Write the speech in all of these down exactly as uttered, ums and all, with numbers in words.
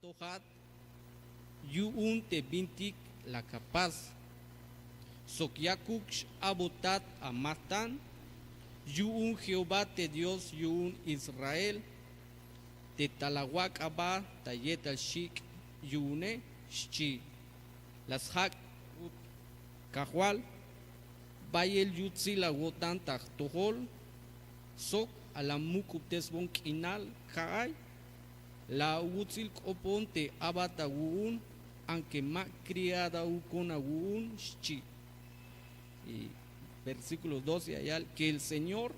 tojat yu'un te bintik la kapas, sok yakuk x-a'botat amajt'an yu'un Jehová te Dios yu'un Israel, te tal awak' aba ta yetal xik' yu'une, xchi. La sjak' Kajwal, bayel yutsil awo'tan ta jtojol, sok a la muk'ubtesbon k'inal ka'ay, la awutsil k'opon te a'bat awu'un, aunque ma kriadaukon awu'un, xchi. Y versículo doce ya yal: que el Señor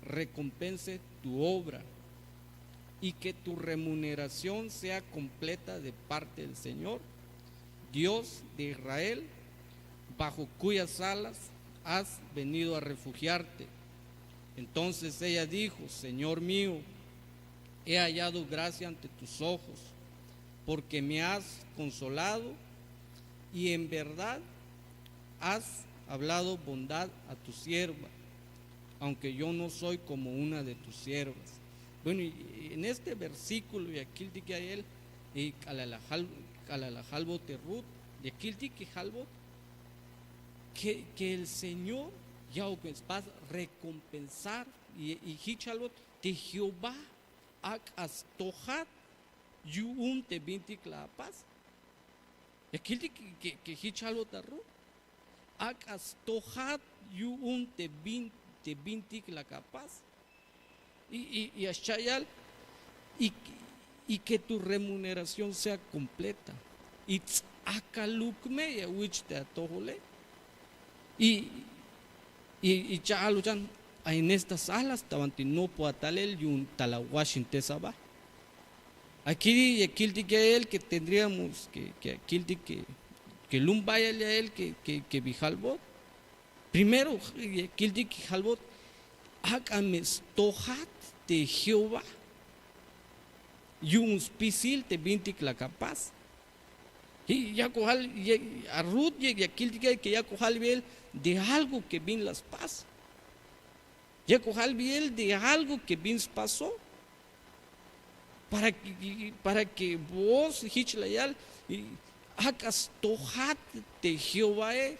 recompense tu obra y que tu remuneración sea completa de parte del Señor, Dios de Israel, bajo cuyas alas has venido a refugiarte. Entonces ella dijo: Señor mío, he hallado gracia ante tus ojos, porque me has consolado y en verdad has hablado bondad a tu sierva, aunque yo no soy como una de tus siervas. Bueno, y en este versículo ya kiltik ya el, y k'alal la jal-, k'alal la jalbot te Ruth, ya kiltik que jalbot que, que el Señor ya ok spas recompensar, y, y jich jalbot te Jehová ak'a stojat yu'un te bintik la apas. Ya kiltik que, que, que jich jalbot a Ruth, ak'a stojat yu'un te bin, te bintik la kapas. Y, y, y ya xcha' yal, y, y que tu remuneración sea completa. Y ts'akaluk me ya awich te atojole. Y, y, y cha'al ochan, ay en estas alas ta banti nopo atalel yu'un tal awaxintes aba. Aquí ya kiltik ya el que tendríamos que, que kiltik que, que lum bayal ya el que, que, que bi jalbot. Primero, ya kiltik que jalbot, ak'a me stojat te Jehová yu'un spisil te bintik la kapas. Y ya k'ojal, ya, a Ruth ya, ya kiltik ya que ya k'ojal bi el de algo que bin la spas. Ya k'ojal bi el de algo que bin spaso. Para que, para que vos jich la yal, y ak'a stojat te Jehovae,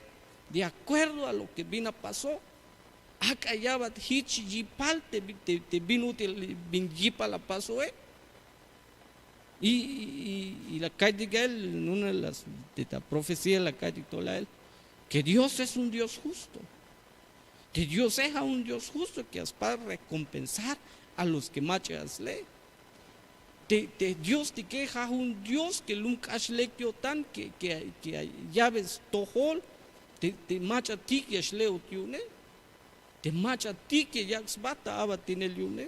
de acuerdo a lo que bin apaso, ak'a ya'bat jich yipal te, te, te bin ut'il bin yipal apasoe. Y, y, y la ka'iytik a él, en una de las, de la profecía la ka'iytik tol a él, que Dios es un Dios justo. Te Diose ja' jun Dios justo que ya spas recompensar a los que mach'a ya sle. Te, te Diostike ja' jun Dios que lum k'ax lek yo'tan que, que, que ya ya'be stojol te, te mach'atik ya xle'ot yu'une. Te mach'atik ya yak' sba ta abatinel yu'une.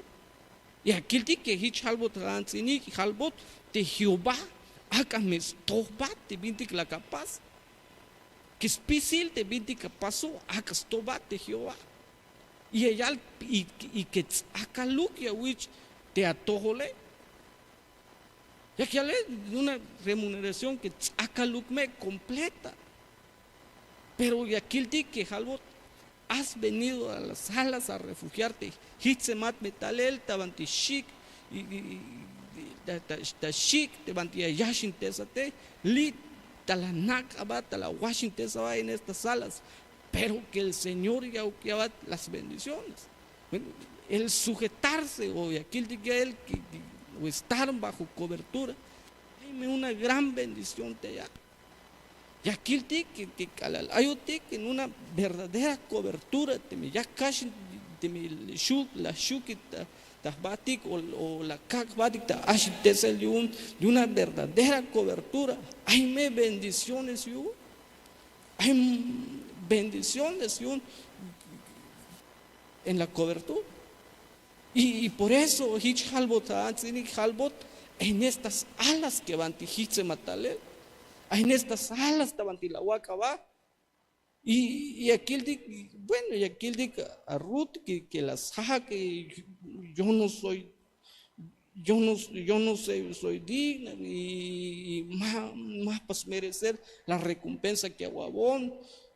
Ya kiltik que jich jalbot, ja' ts'inik jalbot te Jehová ak'a me stojbat te bintik la kapas. Que spisil te bintik apaso ak'a stojbat te Jehová. Y ya yal, y, y que ts'akaluk ya awich te atojole. Ya yale una remuneración que ts'akaluk me completa. Pero ya kiltik que jalbot, has venido a las alas a refugiarte. Jitsemat me talel ta banti xik', y, y, y, ta, ta, ta xik', ta banti ya yaxintesate, li' ta la nak' aba, ta la waxintes aba en estas alas. Pero que el Señor ya, ya va las bendiciones. Bueno, el sujetarse o ya kiltik ya el que, que, o estar bajo cobertura. Ay, me una gran bendición te ya. Ya kiltik que, que k'alal ayotik en una verdadera cobertura, teme ya kax, teme xu', la xuk'it ta, ta jbatik o, o la kak' jbatik ta axintesel yu'un, de una verdadera cobertura. Ay me bendiciones yu'un. Ay bendiciones yu'un en la cobertura. Y, y por eso jich jalbot, ja' ts'inik jalbot, en estas alas que banti jitsemat talel, en estas alas ta banti la awak' aba. Y, y ya kiltik, bueno, ya kiltik a Ruth que, que la sjak', eh, yo no soy, yo no, yo no soy, soy digna, y, y ma, ma pas merecer la recompensa que awa'bon.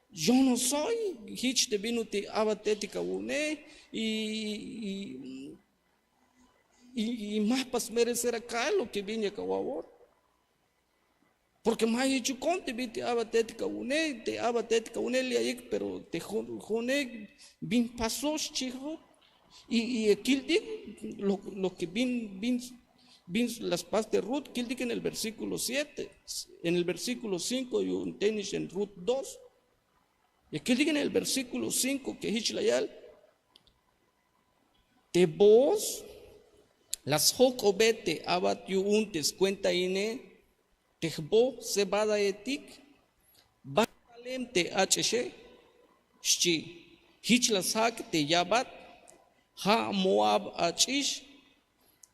Yo no soy, jich te bin ut'il abatetik awu'une, y, y, y, y ma pas merecer acá lo que bin yak awa'bon. Porque ma yichukon te bit'il aba tetik awu'une, te aba tetik awu'une li' ayik, pero te jo'one bin paso xchi Rut. Y ya kiltik lo que bin bin la spas te Rut, kiltik en el versíkulo siete, en el versíkulo cinko yu'un tenix en Rut dos. Ya kiltik en el versíkulo cinko ke jich la yal: Te Booz la sjok'obe te abat yu'un te skuenta ine te jbo cebadaetik, ban talem te ach'ixe, xchi. Jich la sjak' te yabat, ja' Moab ach'ix,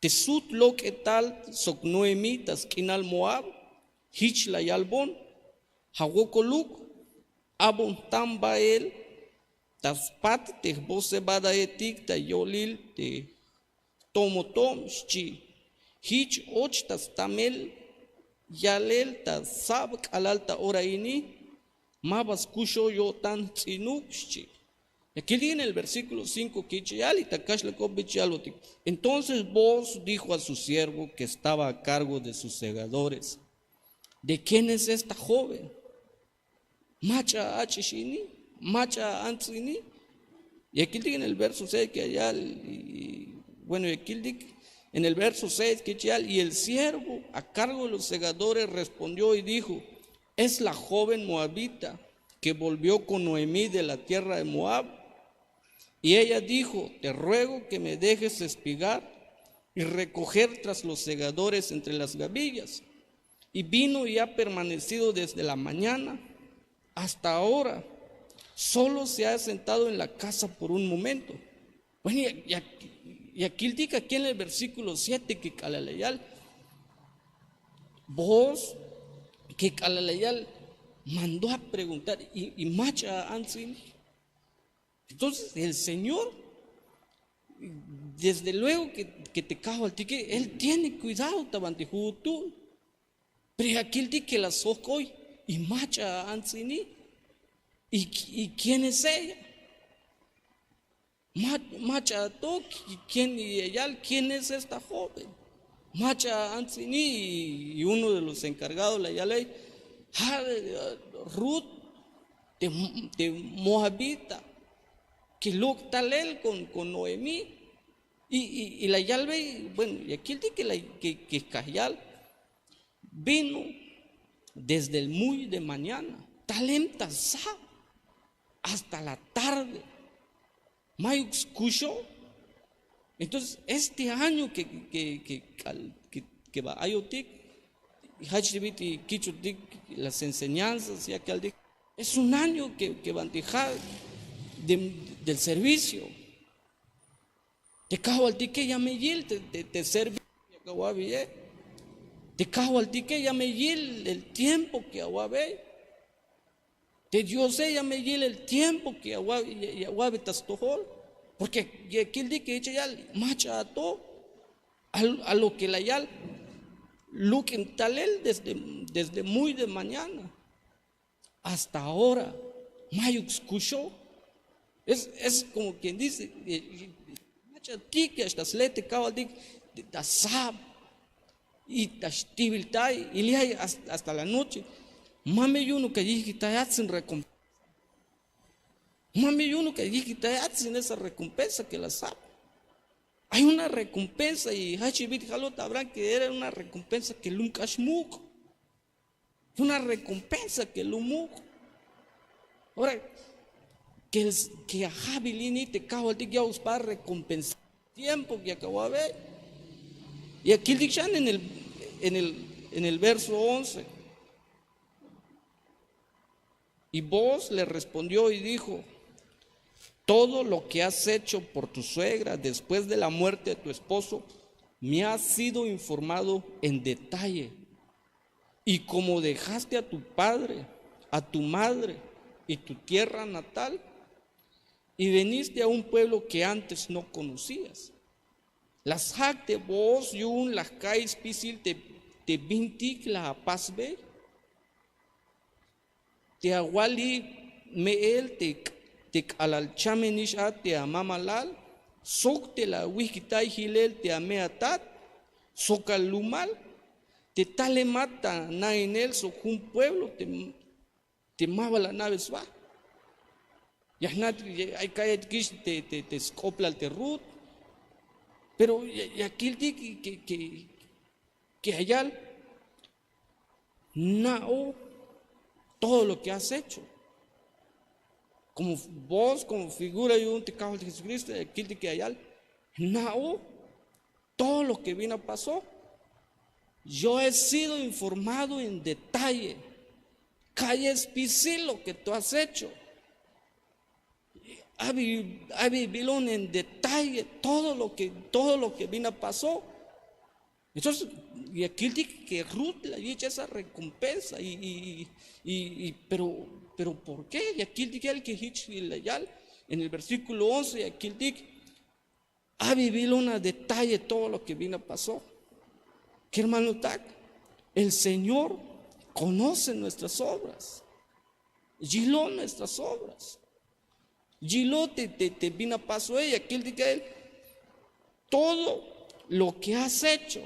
te sut lok'etal sok Noemí ta sk'inal Moab. Jich la yalbon: Ja' wokoluk abon jtan bael ta spat te jbo cebadaetik ta yolil te jtomotom, xchi. Jich och ta stamel yalel ta sab k'alal ta ora ini, ma ba skuxo yo'tan jts'inuk, xchi. Ya kiltik en el versíkulo cinko ke jich ya yal, y ta kaxlan k'op bi jich yalbotik: Entonces Booz dijo a su siervo que estaba a cargo de sus segadores: ¿De quién es esta joven? Mach'a ach'ix ini, mach'a ants ini. Ya kiltik en el verso seis ke ya yal, bueno, ya kiltik en el verso seis ke jich ya yal: Y el siervo a cargo de los segadores respondió y dijo: Es la joven moabita que volvió con Noemí de la tierra de Moab. Y ella dijo: Te ruego que me dejes espigar y recoger tras los segadores entre las gavillas. Y vino y ha permanecido desde la mañana hasta ahora. Solo se ha sentado en la casa por un momento. Bueno, ya kiltik aquí en el versíkulo siete ke k'alal la yal: Booz ke k'alal la yal mandó a preguntar: ¿Y mach'a ants ini? Entonces el Señor, desde luego ke te kajwaltike, él tiene kuidado ta banti ju'ut tu'un. Pero ya kiltik ke la sjok'oy: ¿Y mach'a ants ini? ¿Y quién es ella? Mach'a ato, ¿quién? Ya yal: ¿Quién es esta joven? Mach'a ants ini. Y uno de los encargados la yalbey: Ja' Rut te moabita ke lok' talel con Noemí. Y la yalbey, bueno, ya kiltik ke kaj yal: Vino desde el muy de mañana, talem ta sab hasta la tarde. Mayuk skuxo. Entonces este año ke ba ayotik, jajch te bit'il kich'otik las enseñanzas, ya kaltik: Es un año ke banti ja' del servicio. Te kajwaltike ya me yil te servicio ke awa'biye. Te kajwaltike ya me yil el tiempo ke awa'bey. Te Diose ya me yil el tiempo ke ya awa'be ta stojol. Porque ya kiltik ke jich ya yal: Mach'a ato. A lo ke la yal: Luk'em talel desde muy de mañana hasta ahora, mayuk skuxo. Es como quien dice, mach'a tik ya xta sle te kajwaltik ta sab y ta xtibiltay y li' ay hasta la noche. Ma me yu'unuk ya yijkitayat sin recompensa. Ma me yu'unuk ya yijkitayat sin esa recompensa ke la sab. Ay una recompensa y jajch bit'il jalot Abraham ke era una recompensa ke lum k'ax muk'. Una recompensa ke lum muk'. Ora ke aja'bil ini te kajwaltik ya'uk sba recompensa tiempo ke yak awa'bey. Ya kiltik xan en el verso once. Y Booz le respondió y dijo: Todo lo que has hecho por tu suegra después de la muerte de tu esposo me ha sido informado en detalle. Y como dejaste a tu padre, a tu madre y tu tierra natal, y veniste a un pueblo que antes no conocías. La sjak' te Booz yu'un la jka'iy spisil te bintik la apasbey. Te awalil me'el te k'alal chamenix a te amamalal sok te la awijkitay jilel te ame'atat sok alumal. te talemat ta nainel sok jun pueblo te ma bal ana'be sba. Ya jna' ay ka'yejtikix te sk'oplal te rut. Pero ya kiltik ke ya yal, jna'oj todo lo ke has hecho. Komo voz, komo figura yu'un te kajwal te jesukristo ya kiltik ke ya yal, jna'oj todo lo ke bin apaso. Yo he sido informado en detalle. Ka'yej spisil lo ke tu has hecho. Abi bilon en detalle todo lo ke bin apaso. Entonces ya kiltik ke rut la yich' esa rekompensa. Y pero pero por ke ya kiltik el ke hich la yal en el versíkulo once ya kiltik, abi bilon a detalle todo lo ke bin apaso. Kermano tak, el señor konoce nuestras obras. Yilon nuestras obras. Yilon te bin apaso e ya kiltik a el todo lo ke has hecho.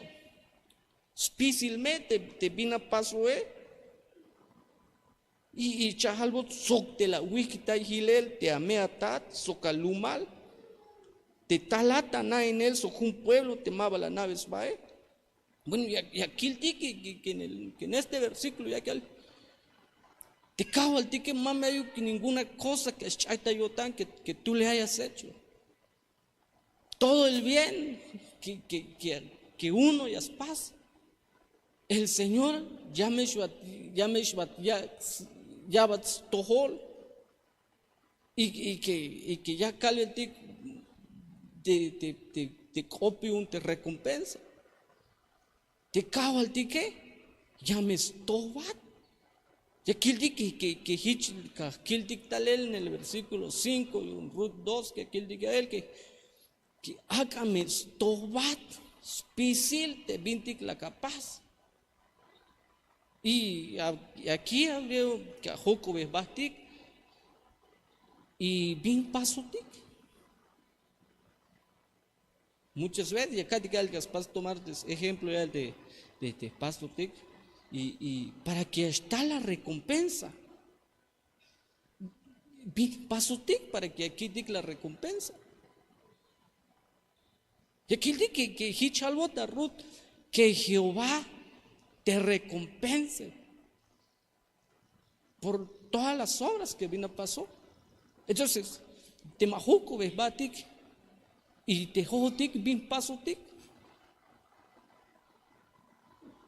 Spisil me te bin apaso e. Y cha'jalbot sok te la wihkitay hilel te ame atat sok alumal, te talat anainel sok jun pueblo te ma bal ana'be sbae. Bueno, ya kiltik ke en este versíkulo ya kal, te kajwaltike ma me ayuk ninguna kosa ke ya sch'ay ta yo'tan ke tu le hayas hecho. Todo el bien ke uno ya spas, el señor ya me xbat ya'bat stojol. Y ke ya kalbetik te k'op yu'un te rekompensa. Te kajwaltike ya me stojbat. Ya kiltik ke hich ka kiltik talel en el versíkulo cinko yu'un rut dos ke kiltik a el ke ak'a me stojbat spisil te bintik la ka pas. Y aki a veo ke ajok'obe jbatik y bin pasotik. Muchas veces ya ka'tik a el ke spas tomar ejemplo ya el te jpasotik y para ke ya xtal la rekompensa. Bin jpasotik para ke ya kiltik la rekompensa. Ya kiltik ke hich albot a rut ke jehová te rekompense por todas las obras ke bin apaso. Entonces te ma jok'obe jbatik y te jojotik bin jpasotik.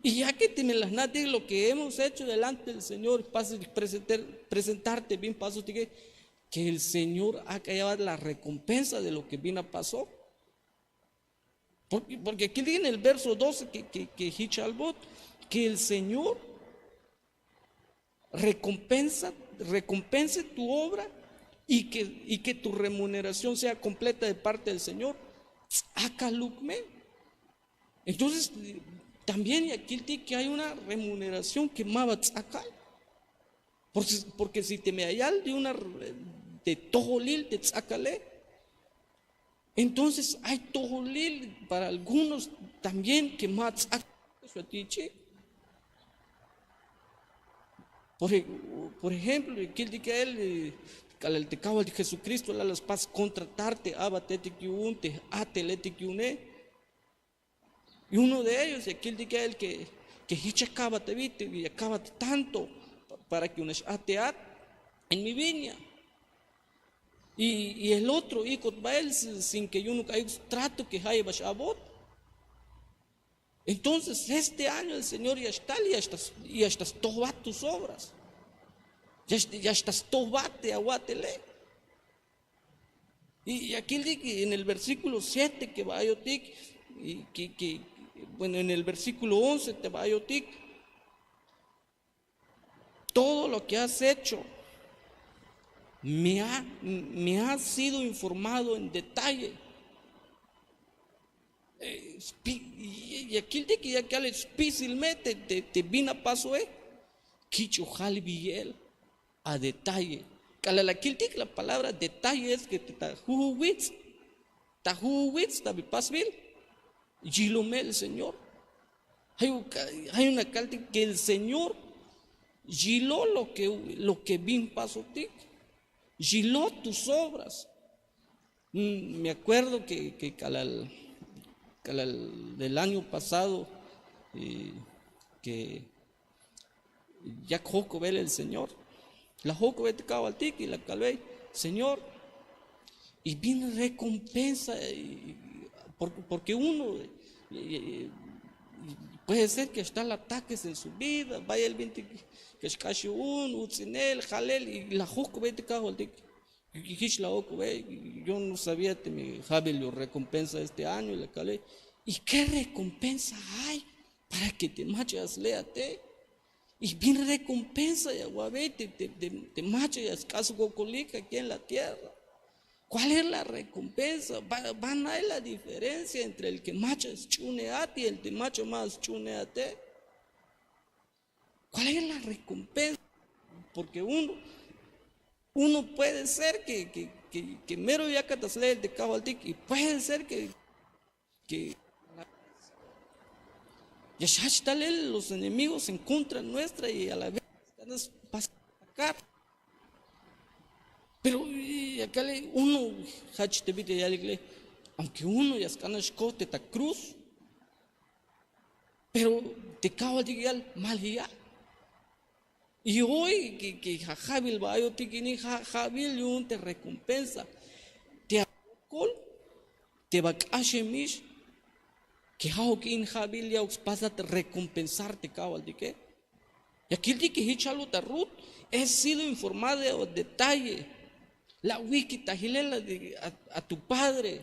Y ya ke teme la jna'tik lo ke hemos hecho delante del señor, pasik presentarte bin jpasotike, ke el señor ak'a ya'bat la rekompensa de lo ke bin apaso. Porke kiltik en el verso doce ke hich albot ke el señor rekompensa rekompense tu obra y ke tu remuneración sea kompleta de parte del señor. Ts'akaluk me. Entonces también ya kiltik ke ay una remuneración ke ma ba ts'akal. Porke si teme ya yal de una te tojolil te ts'akale, entonces ay tojolil para algunos también ke ma ts'akal. Por ejemplo kiltik a el k'alal te kajwaltik jesukristo la la spas kontratarte a'batetik yu'un te j'ateletik yu'une. Y uno de ellos ya kiltik a el ke hich akabat abi ya akabat tanto para ke yu'un la x'ateat en mi viña. Y el otro ik'ot bael sin ke yu'unuk ayuk strato ke jayeb ba x'abot. Entonces este año el señor ya xtal y ya xta stojbat tus obras. Ya xta stojbat te awa'tele. Y ya kiltik en el versíkulo siete ke ba ayotik, bueno, en el versíkulo once te ba ayotik, todo lo ke has hecho me ha sido informado en detalle. Ya kiltik ya kale spisil me te bin apasoe. Kich'ojal biyel a detalle. K'alal la kiltik la palabra detalle es ke ta juju wits ta juju wits ta bi pasbil. Yilome el señor. Ay una kaltik que el Señor yilo lo que, lo que bin pasotik, yilo tus obras. Mm, me acuerdo que, que kalal, kalal del año pasado, eh, que ya jokobel el Señor. La jokobel te kajwaltik y la kalbey, Señor, y bin recompensa, eh, por- porque uno, eh, puede ser que está ataques en su vida, bayel bintik que xk'ax yu'un, uts'inel, jalel, y la jokobel te kajwaltik. Jich la jokobey, yo no sabía te me jabil yo recompensa este año, la kalbey. ¿Y qué recompensa hay para que te mach'a ya sle' a te? Y bin recompensa ya awa'bey te, te, te, te mach'a ya sk'ax wokolik aquí en la tierra. ¿Cuál es la recompensa? Ba- banal la diferencia entre el que mach'a sch'uhunej a te y el que mach'a ma sch'uhunej a te. ¿Cuál es la recompensa? Porque uno, uno puede ser que, que, que, que mero yakat ta sleel te kajwaltik y puede ser que, que ya xjach talel los enemigos en contra nuestra y a la vez están pasando acá. Pero eh, acá le uno jach te bit ya yalik le, aunque uno ya sk'an xkoj te ta cruz, pero te kajwaltik yal mal ya. Y hoy que, que ja- jabil ba ayotik ini, ja- jabil yu'un te recompensa. Te awokol te ba k'axemix, que ja'uk in jabil ya spasat recompensar te kajwaltike. Ya kiltik que jich jalot a Ruth, he sido informada a detalle. La awijkit ta jilel a, a- a tu padre,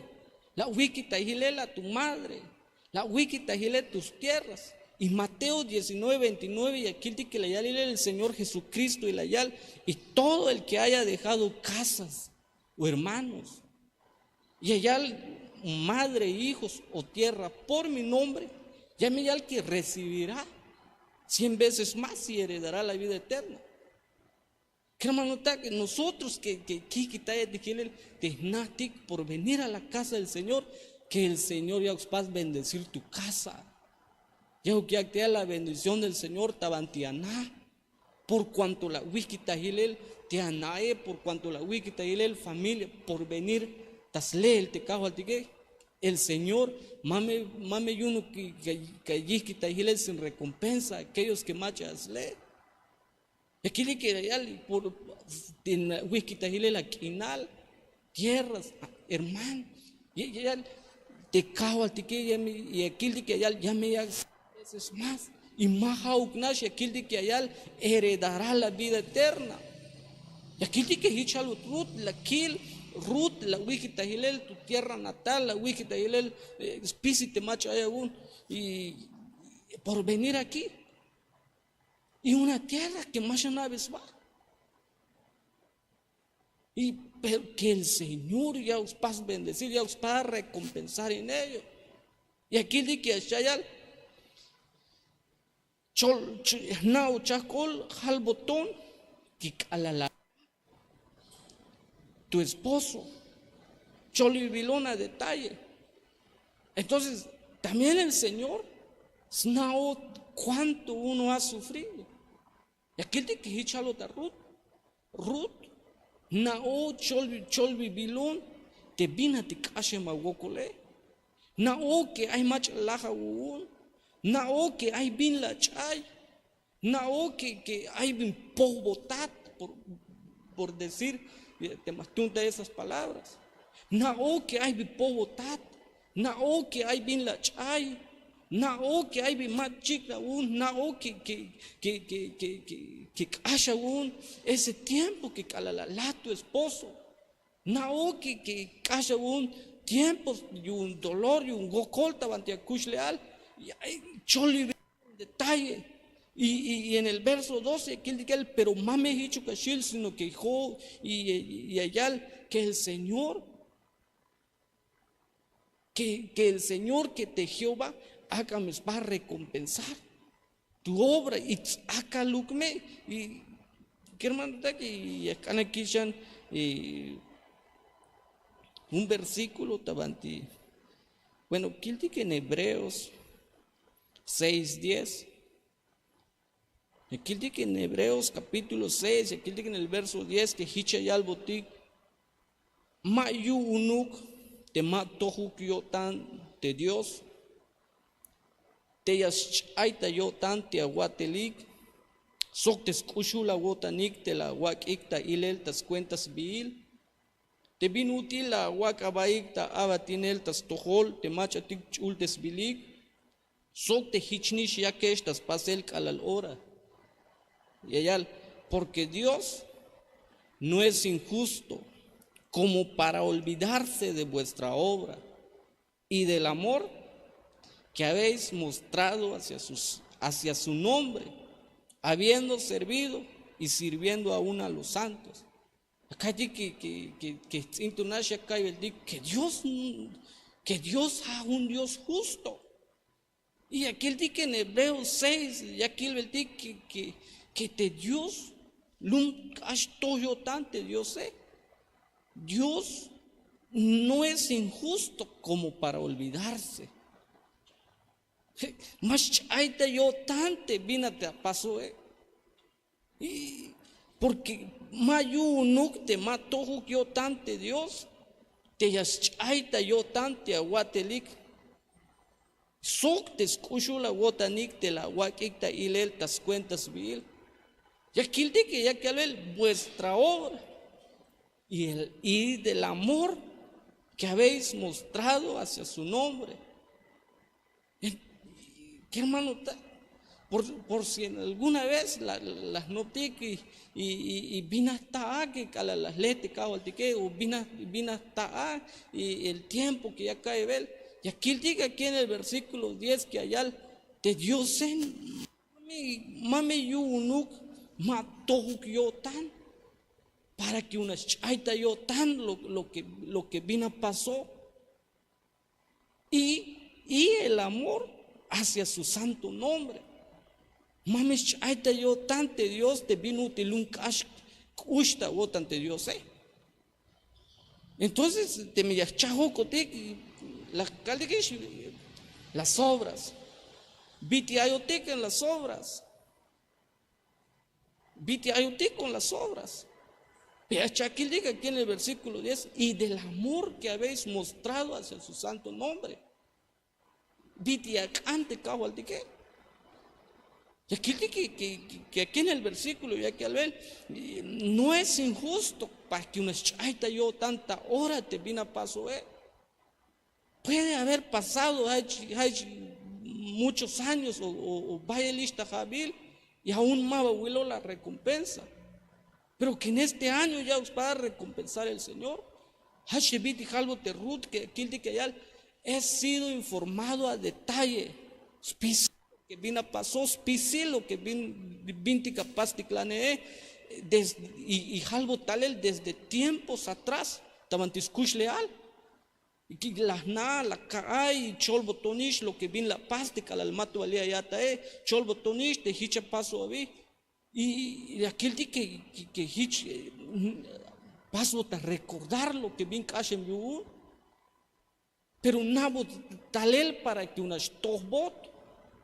la awijkit ta jilel a tu madre, la awijkit ta jilel tus tierras. Y Mateo diecinueve veintinueve ya kiltik que la yal ilel el Señor Jesucristo y la yal, y todo el que haya dejado casas o hermanos, ya yal madre, hijos o tierra por mi nombre, ya me yal que recibirá cien veces más y heredará la vida eterna. Kermanotak, nosotros que, que kikitayat te jilel, te jna'tik por venir a la casa del Señor, que el Señor ya spas bendecir tu casa. Ya yak' te la bendición del Señor ta banti ana. Por cuanto la awijkit ta jilel te anae, por cuanto la awijkit ta jilel familia, por venir ta sleel te kajwaltike. El Señor ma me, ma me yu'un ka, ka, ka yijkit ta jilel sin recompensa a aquellos que mach'a ya sle'. Ya kiltik que la yal por te awijkit ta jilel a k'inal, tierras, hermano. Ya, ya, ya te kajwaltike ya me, ya kiltik que la yal ya me ya veces más. Y ma ja'uk nax ya kiltik que la yal heredará la vida eterna. Ya kiltik que jich jalot Ruth, la kil Ruth, la awijkit ta jilel tu tierra natal, la awijkit ta jilel eh, spisil te mach'a ay awu'un. Y por venir aquí. Y una tierra que ma xana'be sba. Y pero que el Señor ya spas bendecir, ya spas recompensar en ello. Y ya kiltik que ya xcha' yal, chol, ch- jna' o chajk'ol jalboton que k'alal a tu esposo, cholibilon a detalle. Entonces, también el Señor sna'oj cuánto uno ha sufrido. Ya kiltik que jich jalot a Ruth. Ruth, na'oj chol, cholibilon te bin a te k'axem awokole. Na'oj que ay mach'a laj awu'un. Na'oj que ay bin la ach'ay. Na'oj que, que ay bin pojbotat, por, por decir, eh, te ma jtuuntaj esas palabras. Na'oj que ay bin pojbotat, na'oj que ay bin la ach'ay, na'oj que ay bin ma chiknaj awu'un, na'oj que, que, que, que, que, que, que k'ax awu'un ese tiempo que k'alal a laj tu esposo. Na'oj que, que k'ax awu'un tiempos yu'un dolor, yu'un wokol ta banti akuxlejal, y ay cholibilon detalle. Y, y, y en el verso doce, kiltik yal, pero ma me jichuk axil, sino que jo, y, y, y ya yal que el Señor, que, que el Señor, que te Jehová, ak'a me sba recompensar tu obra, y ts'akaluk me. Y kermanotak, y ya jk'an akil xan eh, un versículo ta banti. Bueno, kiltik en Hebreos seis diez. Ya kiltik en Hebreos capítulo seis, ya kiltik en el verso diez, que hich ya yalbotik: ma yu'unuk te ma tojuk yo'tan te Dios, te ya sch'ay ta yo'tan te awa'telik, sok te sk'uxul awo'tanik te la awak'ik ta ilel ta skuenta sbiil, te bin ut'il la awak' abaik ta a'batinel ta stojol te mach'atik ch'ultesbilik, sok te hich nix yakex ta spasel k'alal ora. Ya yal: porque Dios no es injusto como para olvidarse de vuestra obra y del amor que habéis mostrado hacia sus, hacia su nombre, habiendo servido y sirviendo aún a los santos. Acá dice que, que, que, que, que Dios, que Dios es un Dios justo. Y ya kiltik en Hebreos seis, ya kiltik que, que, que te Dios, lum k'ax toj yo'tan te Diose. Dios no es injusto como para olvidarse. Ma sch'ay ta yo'tan te bin a te apasoe. Y porque ma yu'unuk te ma tojuk yo'tan te Dios, te ya sch'ay ta yo'tan te awa'telik, sok te sk'uxul awo'tanik te la awak'ik ta ilel ta skuenta sbiil. Ya kiltik que ya kalel vuestra obra y, el, y del amor que habéis mostrado hacia su nombre. Kermanotak, por si en alguna vez la jnoptik y bin a jta'a que k'alal la jle te kajwaltike o bin a jta'a y el tiempo que ya ka'ibel, ya kiltik aquí en el versíkulo diez que ya yal te Diose, ma me yu'unuk ma tojuk yo'tan para que una sch'ay ta yo'tan lo que bin a paso. Y el amor hacia su santo nombre. Ma me sch'ay ta yo'tan te Dios te bin ut'il lum k'ax k'ux ta awo'tan te Diose. Entonces teme ya jchajokotik, la kaltikix las obras. Bit'il ayotik en las obras. Bit'il ayotik con las obras. Pero ya kiltik aquí en el versíkulo diez y del amor que habéis mostrado hacia su santo nombre. Bit'il ya k'an te kajwaltike. Ya kiltik que aquí en el versíkulo ya kalel: no es injusto para que una sch'ay ta yo'tan ta ora te bin a pasoe. Puede haber pasado muchos años o bayelix ta ja'bil y aún ma ba awiloj la recompensa. Pero que en este año ya para recompensar el Señor. Jach te bit'il jalbot te Ruth que kiltik ya yal: he sido informado a detalle spisil lo que bin a paso, spisil lo que bintik a pastiklanee. Y jalbot talel desde tiempos atrás ta banti skuxlejal. La jna' la ka'a y cholbotonix lo que bin la pas te k'alal mato bal ya ya'tae, cholbotonix te jich a paso abi. Y ya kiltik que jich pasbot a recordar lo que bin k'axem yu'un. Pero na'bot talel para que una xtojbot,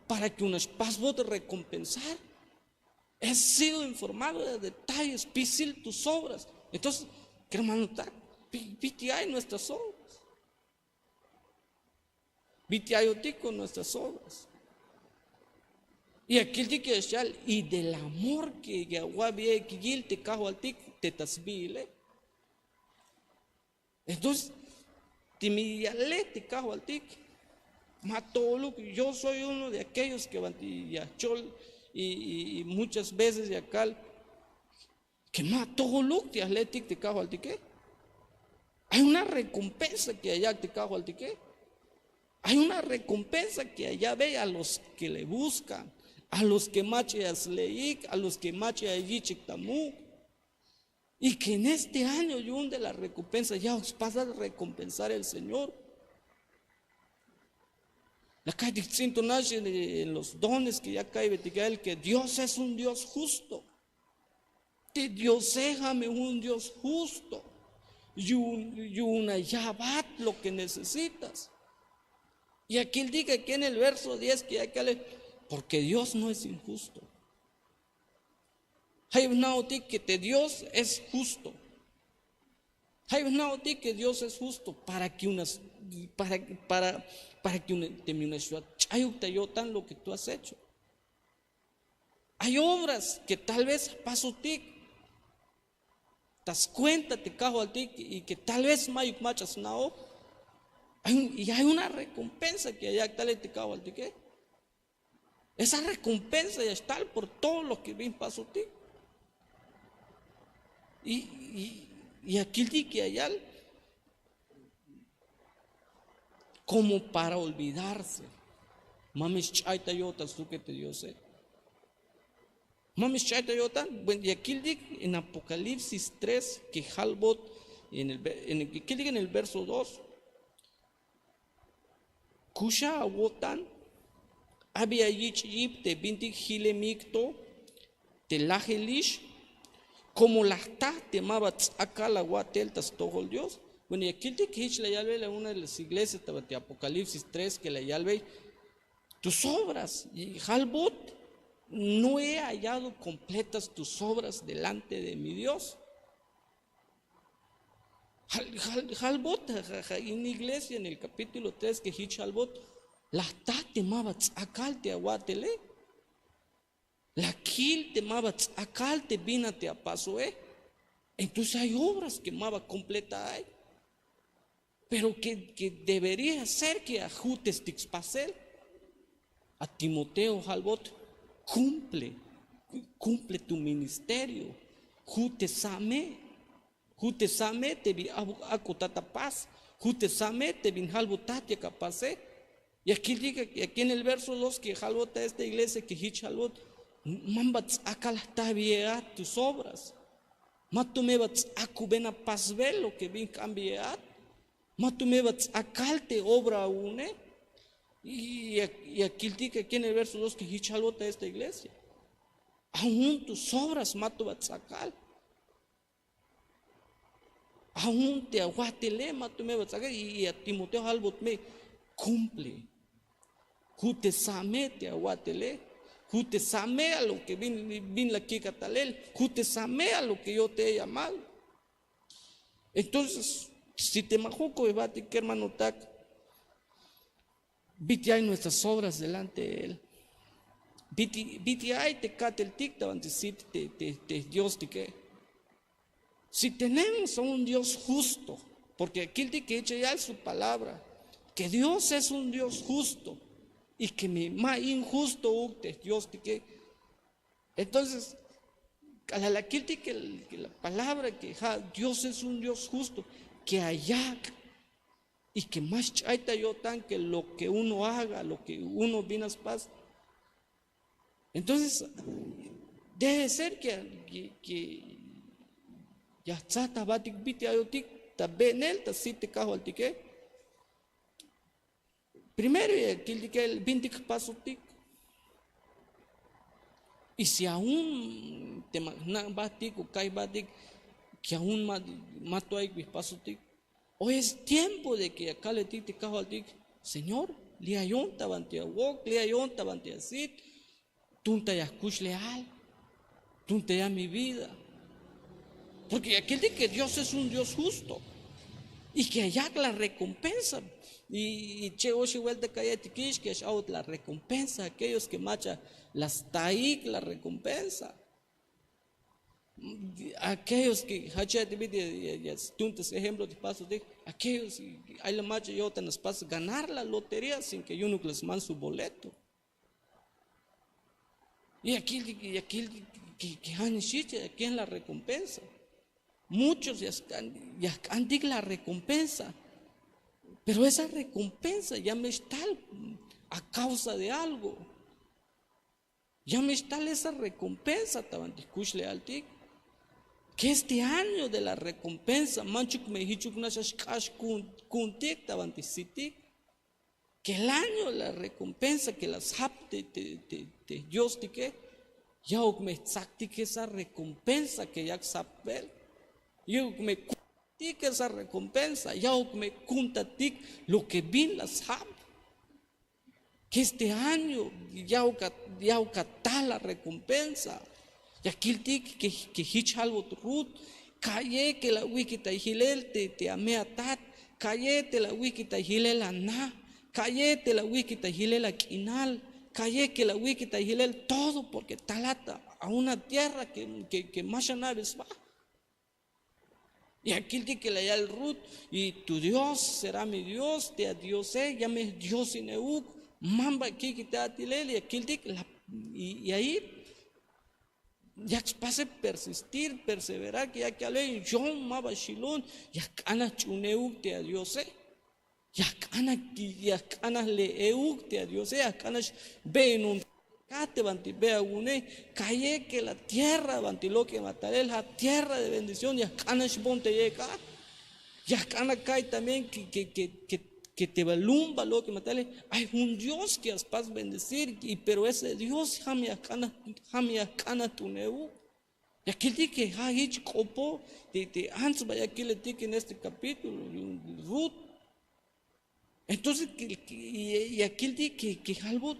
para que una xpasbot recompensar. He sido informado de detalle spisil tus obras. Entonces, kermanotak, bit'il ay nuestras obras. Bit'il ayotik con nuestras obras. Y ya kiltik ya xchal y del amor que ya awa'beyik yil te kajwaltik te ta sbiile. Entonces teme ya le te kajwaltik, ma tojoluk. Yo soy uno de aquellos que banti ya jchol y muchas veces ya kal que ma tojoluk te ya jletik te kajwaltike. Hay una recompensa que ya yak te kajwaltike. Hay una recompensa que ya ya'bey a los que le buscan, a los que mach'a ya sle'ik, a los que mach'a ya yich'ik ta muk'. Y que en este año yu'un de la recompensa ya spasal recompensar el Señor. La ka'iytik ts'in to nax en los dones que ya ka'iybetik a él, que Dios es un Dios justo. Te Diose ja' me jun Dios justo. Yu'un a ya'bat lo que necesitas. Ya kiltik aquí en el verso diez que ya kale, porque Dios no es injusto. Ay jna'otik que te Dios es justo. Ay jna'otik que Dios es justo para que unas para para para que te miunaxwa ch'ayuk ta yo'tan lo que tú has hecho. Ay obras que tal vez pasotik ta skuenta te kajwaltik y que tal vez mayuk mach'a sna'oj. Y hay una recompensa que ya yak' tale te kajwaltike. Esa recompensa ya xtal por todo lo que bin pasotik. Y akiltik ya yal como para olvidarse. Ma me xch'ay ta yo'tan stukel te Diose. Ma me xch'ay ta yo'tan. Bueno, ya kiltik en Apocalipsis tres que jalbot en el kiltik en el verso dos. Kuxa awo'tan. Abi ayich' yip te bintik jilemik to te lajelix. Komo la jta te ma ba ts'akal awa'tel ta stojol Dios. Bueno, ya kiltik jich la yalbey la una de las iglesias ta ba te Apocalipsis tres que la yalbey tus obras y jalbot no he hallado completas tus obras delante de mi Dios. Jalbot ja in iglesia en el kapítulo tres ke jich jalbot la jta te ma ba ts'akal te awa'tele. La kil te ma ba ts'akal te bin a te apasoe. Entonces ay obras ke ma ba kompleta ay. Pero ke debería ser ke ajutestik spasel. A timoteo jalbot kumple. Kumple tu ministerio. Jutesa' me. Jutesa' me te bin ak'otat apas. Jutesa' me te bin jalbotat yak apase. Ya kiltik ya kin el verso dos ke jalbot a esta iglesia ke jich jalbot. Mamba ts'akal jta bi e'at tus obras. Ma to me ba ts'akuben apasbel lo ke bin jk'an bi e'at. Ma to me ba ts'akal te obra awu'une. Ya kiltik ya kin el verso dos ke jich jalbot a esta iglesia. Aun tus obras ma to ba ts'akal. Aun te awatele ma to me ba ts'akal y a timoteo jalbot me kumple. Jutesa' me te awatele. Jutesa' me a lo ke bin la kik atalel. Jutesa' me a lo ke yo'te eyamal. Entonces si te ma jokobejbatik kermanotak, bit'il ay nuestras obras delante de él? Bit'il ay te ka'teltik ta banti sit te diostike? Si tenemos a un dios justo, porke kiltik ke jich ya yal su palabra ke dios es un dios justo, y ke me ma injustouk te diostike. Entonces k'alal la kiltik ke la palabra ke ja' dios es un dios justo, ke ayak', y ke ma xch'ay ta yo'tan ke lo ke uno haga lo ke uno bin a spas. Entonces debe ser ke ya jtzaj ta jbatik bit'il ayotik ta be'nel ta sit te kajwaltike. Primero ya kiltik el bintik jpasotik. Y si aun te ma jna' jbatik o kay jbatik ke aun ma to ayik bi jpasotik, hoy es tiempo de ke ya kalbetik te kajwaltik, señor, li' ayon ta banti awok, li' ayon ta banti asit. Tun ta ya jkuxlejal, tun ta ya mi vida. Porke ya kiltik ke dios es un dios justo, y ke ya yak' la rekompensa. Y che' oxi buelta ka'yejtikix ke ya x'a'bot la rekompensa a akeyos ke mach'a la staik la rekompensa. Akeyos ke jach ya te bit ya stun ta sejemplo te jpasotik, akeyos ay la mach'a yo'tan la spas ganar la lotería sin ke yu'unuk la sman su boleto. Y akil ke ja' nixich ya kin la rekompensa. Muchos ya jk'antik la rekompensa. Pero esa rekompensa ya me xtal a kausa de algo. Ya me xtal esa rekompensa ta bantik jkuxlejaltik. Ke este año de la rekompensa manchuk me jichuk nax ya xk'ax ku'untik ta bantik sitik. Ke el año la rekompensa ke la sjap te diostike, ya'uk me jtsaktik esa rekompensa ke yak sjapbel. Ya'uk me ku'untik esa rekompensa, ya'uk me ku'untatik lo ke bin la sjap. Keste año ya uka tal la rekompensa. Ya kiltik ke jich albot rut, ka'yek'el awikitay hilel te ame atat, ka'yek'el awikitay hilel ana, ka'yek'el awikitay hilel ak'inal, ka'yek'el awikitay hilel todo porke talat a una tierra ke ma xana'be sba. Ya kiltik ke la yal rut, y tu dios será mi dios, te adiose ya me dios in euk. Mamba kikite atilel ya kiltik. Y ahí yak spase persistir, perseverar ke yak yale, yo ma ba xilon. Ya jk'ana jch'uhun euk te adiose. Ya jk'ana ya jk'ana le euk te adiose, ya jk'ana xbe'enun. Kate banti be awu'une, ka'yek'el a tierra banti lok'ema talel ja' tierra de bendición, ya jk'ana xbon te yek'a. Ya jk'ana ka'y también ke te ba lum ba lok'ema talel ay jun dios ke ya spas bendecir. Y pero ese dios ja' me ya jk'ana jt'un euk. Ya kiltik ke ja' jich k'opo te ants ba ya kiletik en este kapítulo yu'un rut. Entonces ya kiltik ke jalbot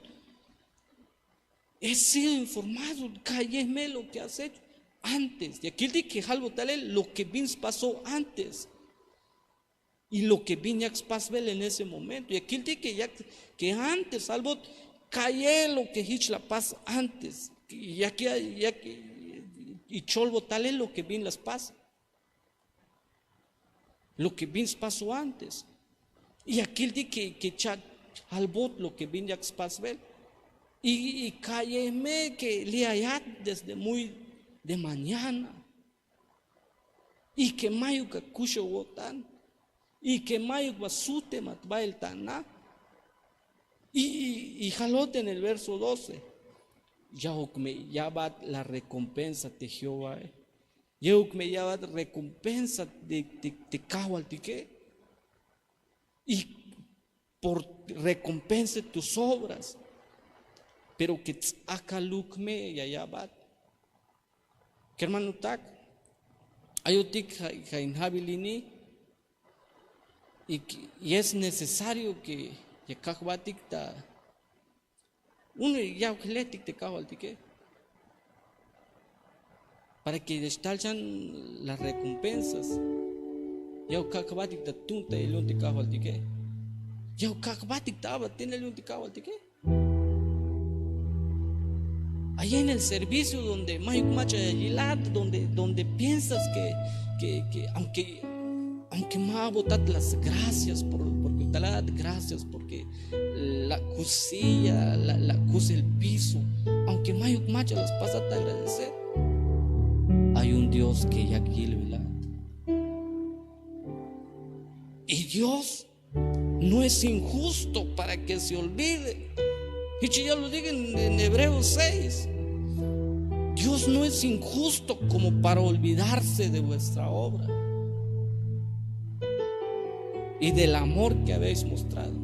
he sido informado, ka'yej me lo ke has hecho antes. Ya kiltik ke jalbot talel lo ke bin spaso antes y lo ke bin yak spasbel en ese momento. Ya kiltik ke yak ke antes jalbot ka'yej lo ke jich la pas antes. Yak yak icholbot talel lo ke bin la spas, lo ke bin spaso antes. Y ya kiltik ke cha'albot lo ke bin yak spasbel. Y ka'yej me ke li' ayat desde muy de mañana y ke mayuk akux awo'tan y ke mayuk ba sutemat bael ta ana. Y jalot en el verso doce, ya'uk me ya'bat la rekompensa te jehovae. Ya'uk me ya'bat rekompensa te kajwaltike. Y por rekompensa tus obras. Pero ke ts'akaluk me ya ya'bat. Kermanotak, ayotik ja' in ja'bil ini. Y es necesario ke ya kajwatik ta uno ya jletik te kajwaltike para ke ya xtal xan las rekompensas. Ya jkak'batik ta tu'un ta ilon te kajwaltike. Ya jkak'batik ta aba tinel yu'un te kajwaltike. Allá en el servicio donde mayuk mach'a ya yilat, donde piensas ke aunke ma abotat las gracias porke utalatat gracias porke la kusilla, la kus el piso, aunke mayuk mach'a la spasat agradecer. Ay un dios ke yak yilbelat. Y dios no es injusto para ke se olvide. Jich ya lo diga en hebreo seis. Dios no es injusto komo para olvidarse de vuestra obra y del amor ke habéis mostrado.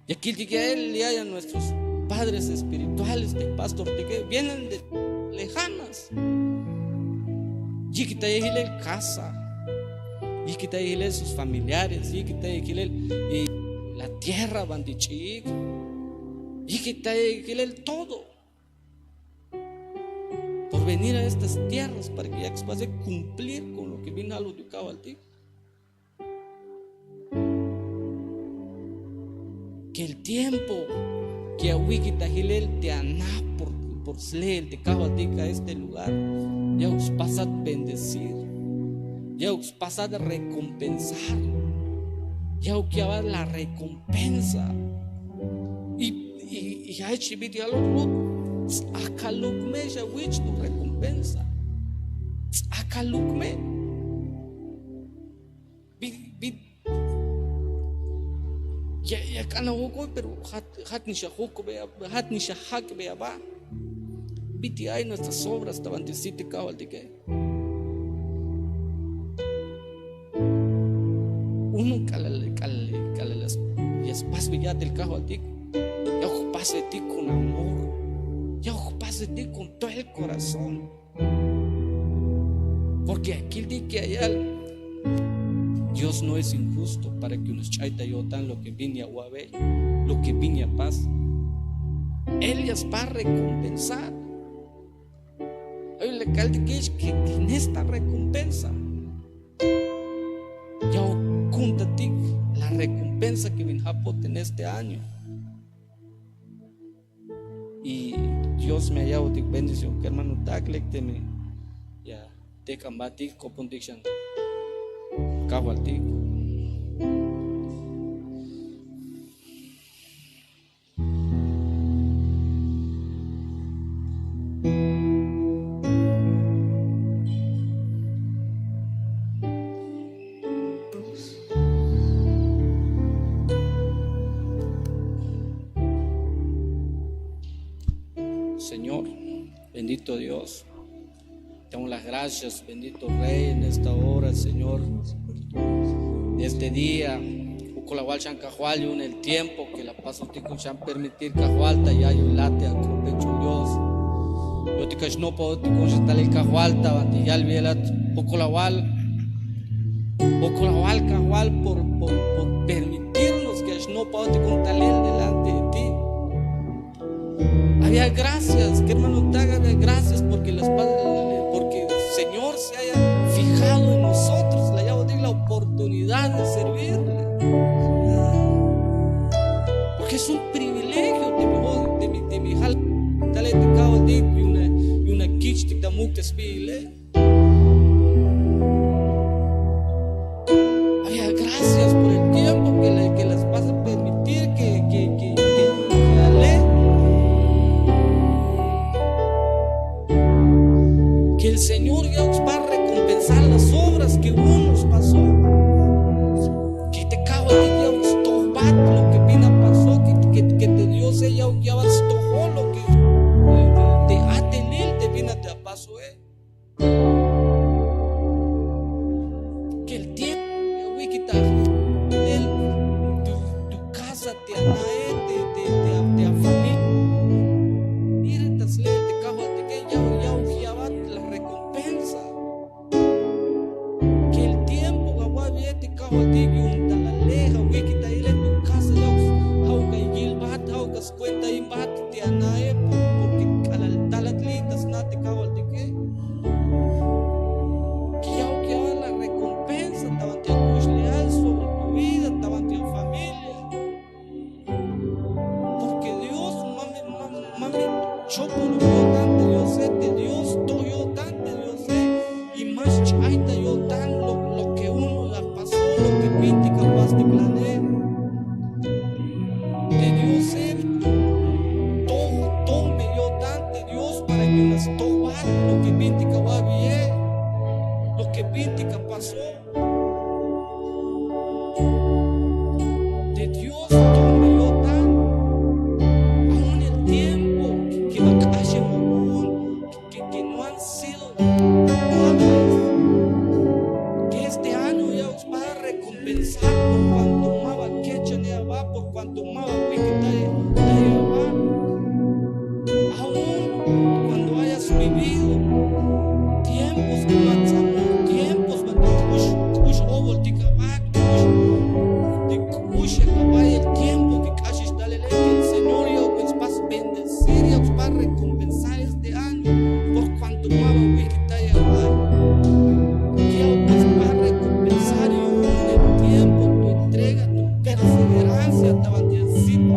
Ya kiltik ya el ya ya nuestros padres espirituales te pastortike vienen de lejanas. Yikitayej hilel kasa, yikitayej hilel sus familiares, yikitayej hilel la tierra banti ch'iyik, yikitayej hilel todo por venir a estas tierras para ke yak spasel kumplir kon lo ke bin jalot yu'un kajwaltik. Ke el tiempo ke awikita hilel te ana por sle'el te kajwaltik a este lugar, ya'uk spasat bendecir, ya'uk spasat rekompensar, ya'uk ya'bat la rekompensa. Y ja' jich bit'il yalot rut, ts'akaluk me xawich tu rekompensa. Ts'akaluk me. Bit bit ya k'an awok'oy pero jat nix ajok'obe, jat nix ajak'be aba. Bit'il ay nuestras obras ta banti sit te kajwaltike. Uno k'alal k'alal ya spasbe ya'tel kajwaltik, ya'uk jpasbetik kon amor, ya'uk jpasbetik kon todo el korazón. Porke ya kiltik ya yal, dios no es injusto para ke uno sch'ay ta yo'tan lo ke bin ya awa'bey. lo que bin ya pas. Él ya sba recompensar. Ay, la kaltikix que tienes esta recompensa. Ya ku'untatik la recompensa que bin japot en este año. Y Dios me ya ya'botik bendición, kermanotak, lek teme ya te k'ambatik, kopontik xan kajwaltik. Señor, bendito Dios, te damos las gracias, bendito Rey, en esta hora, Señor, en este día. Jokol awal xan Kajwal yu'un el tiempo que la pasotik ku'un xan permitir, Kajwal, ta ya yu'un la te ak'ope, Dios. Yo'tik ya xnopojtik ku'un xan talel, Kajwal, ta banti yalbeyelat, jokol awal, jokol awal, Kajwal, por, por, por permitirnos que ya xnopojtik ku'un talel delante de ti. Había gracias, que hermano te haga, había gracias porque las pa-, porque el Señor se haya fijado en nosotros, la haya dado la oportunidad de servirle. Porque es un privilegio de mi, de mi, de mi hal, dale te cabo de una, una kich te damos que spile. Ay, gracias por el tiempo que, le- que las vas a permitir que, que, que, que, que ale. Que el Señor ya va a recompensar las obras que uno nos pasó. Que te acaba de ya stojbat lo que vino pasó, que, que, que te dio, ya, ya va a stojó lo que te atenil te vino a pasó, eh. Que el tiempo ya wikita, el, tu, tu casa te anae, te, te, te, te afami. Mira, tas le, te cajo, te que ya, ya, ya va la recompensa. Que el tiempo que va a ver, te cajo, te que un talaleja, wikita, el, tu casa, ya, hauka, yilbat, hauka, cuenta, imbat, te anae, por-, porque k'alal talat li, tas na, te cajo, te que. Que ya, que ya la recompensa, estaban te leal sobre tu vida, estaban te familia. Porque Dios, mami, mami, mami, chopolo yo tan te Dios, eh, te Dios, to yo tan te Dios, eh, y más chaita yo tan lo, lo que uno la pasó, lo que pinti capaz de planear. Te Dios, eh, to, to me yo tan te Dios para que las tobar lo que pinti capaz bien, lo que pinti capaz pasó. De Dios, tome yo tan, aún el tiempo que, que va a caer, que, que no han sido padres, que este año ya os va a recompensar por cuanto más va a quechar, ya va, por cuanto más va a quitar, ya va. Aún cuando hayas vivido tiempos de manzano, tiempos de kush, kush obol, de kush, de kush, el tiempo que k'axix talele, el Señor ya os va a bendecir, ya os va a recompensar este año por cuanto más va a quitar, ya va. Ya os va a recompensar y un tiempo tu entrega, tu perseverancia, estaban diciendo,